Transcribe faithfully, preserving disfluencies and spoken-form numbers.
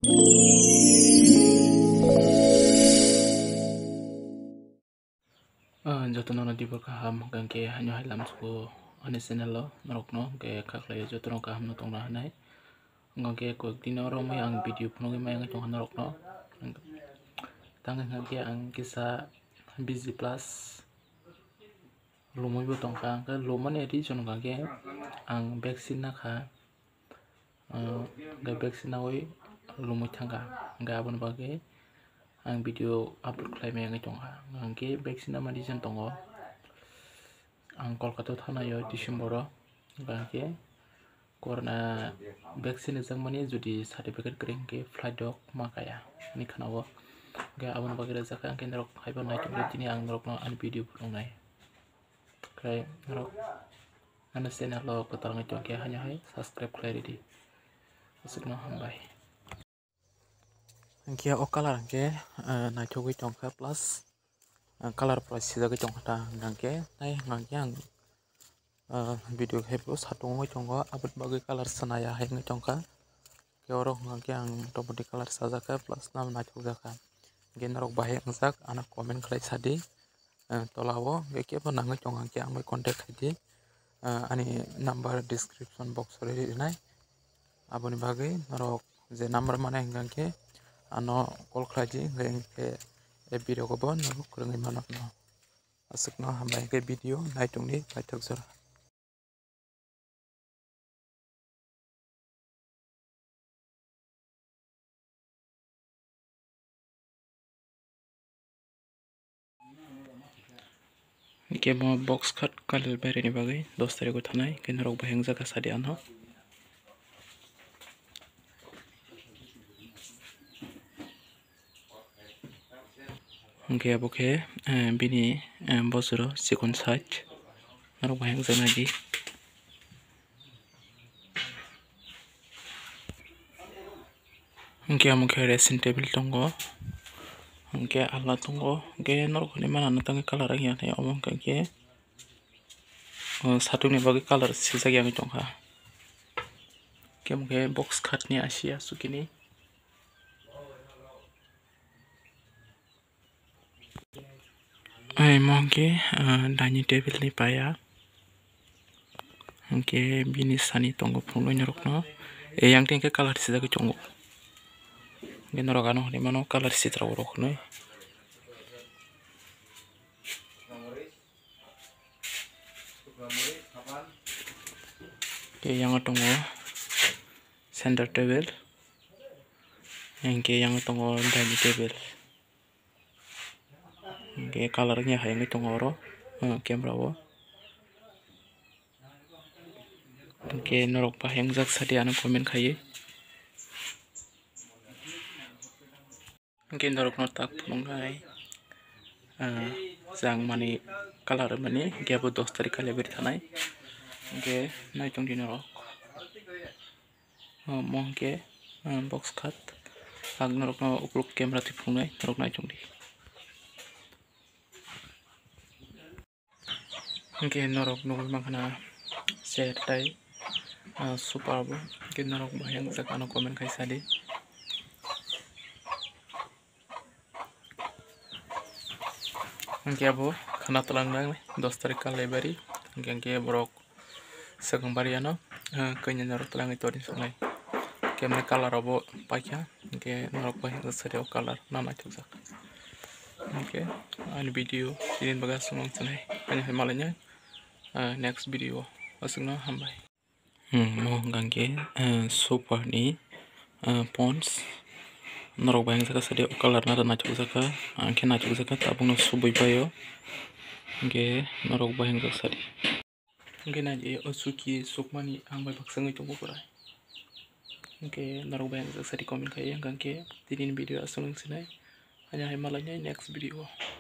Ah, jotono no dibor kaham, hwnkhe haino hai lamsugo ani channel o norokno, hwnkhe kha khlai jotono kaham no tongna hinwi. Hwnkhe koyek din oro mui ang video phunugwi maya wngwi tongkha norokno. Tang hwnkhe ang kisa busy plus lumui bo tongkha, hwnkhe lumani reason hwnkhe ang vaccine nakha. Ah, hwnkhe vaccine nawi lumui thangkha, hwnkhe aboni bagwi ang video upload khlai maya wngwi tongkha. Hwnkhe vaccine nama reason tongo, ang Kolkata o thangnai o December o, hwnkhe corona vaccine rijak mani jodi certificate kwrwi hwnkhe flight rok ma kaya hinwi khwnao. Hwnkhe aboni bagwi rwjak kha, hwnkhe norok haibo naitugwi tini ang norokno ani video phunuknai. Khe norok ani channel o kwtal wngwi tongkhe haino hai subscribe khlai ridi. Aswkno hambai. Hwnkhe o colour hwnkhe, eh, naithogwi tongkha plus, eh, colour pura sijagwi tongkha ta hwnkhe tai hwnkhe ang, eh, video khe bo satung wngwi tongo, aboni bagwi colour sanaya hai wngwi tongkha. Khe oro hwnkhe ang motamoti colour sajakha plus nang naithokjakha. Hwnkhe norok bahai wngjak ano comment khlai sadi. Eh, tola o hwnkhe kebo nangwi tong hwnkhe ang bai contact khaidi. Eh, ani number description box o rwi rinai. Aboni bagwi norok je number mane hwnkhe ano call khlaidi, hwnkhe e video kobo norok kwrwngwi mano. Aswkno hambai khe video naitungdi naithok jora. Hwnkhe mo box cut colour berwi ni bagwi dos tarikh o thanai, hwnkhe norok bo hengjakha sadi ano. Hwnkhe abo khe, eh, bini, eh, bosoro chikon side norok bo hengjaknai di. Hwnkhe omo khe dressing table tongo, hwnkhe alna tongo, hwnkhe norok ni mana no tangwi colour wngya tei omo hwnkhe, oh, satung ni bagwi colour sijak ya wngwi tongkha. Hwnkhe omo khe box cut ni asia chukini. Ai mo hwnkhe, ah, dining table ni paya. Hwnkhe bini sani tongo phunuknwi norokno. Eyang tei hwnkhe colour sijagwi tongo. Hwnkhe norok ano hinwi mano colour sitra rok hinwi. Tei yang tongo center table. Hwnkhe yang tongo dining table. Hwnkhe colour wngya hai wngwi tongo oro, uh, camera o. Hwnkhe norok bahai wngjak sadi ano comment khaiwi. Hwnkhe norokno tak phunuknai, uh, chang mani colour mani hwnkhe abo dos tarikh kale beri thanai. Hwnkhe naitongdi norok. Omo hwnkhe, ah, box cut. Ang norokno ukuluk camera twi phunuknai, norok naichomdi. Hwnkhe norok nugwi mankha na chair tai, ah, sofa bo. Hwnkhe norok bahai wngjak ano comment khai sadi. Hwnkhe abo khana twlang nang dos tarikh kal lai bari. Hwnkhe, hwnkhe borok swkang bari ano, ah, kanya norok twlangwi tori sanai. Kemne colour abo paikha, hwnkhe norok bai hwnkhe sari o colour no naithokjak. Hwnkhe ani video tini bagwi aswk nang sanai. Ani hai malaina, ah, next video o aswkno hambai. Hmm, mo hwnkha khe, eh, sofa ni, eh, pons. Norok bai hwnjak kha sadi o colour no naithok jakha, ang khe naithok jakha tabuk no subui bai o. Hwnkhe norok bai hwnjak sadi. Hwnkhe naidi o suki sukmani ang bai baksa wngwi tongo pura. Hwnkhe norok bai hwnjak sadi comment khai, hwnkha khe tini ni video aswk nung sinai. Ani hai malainai next video o.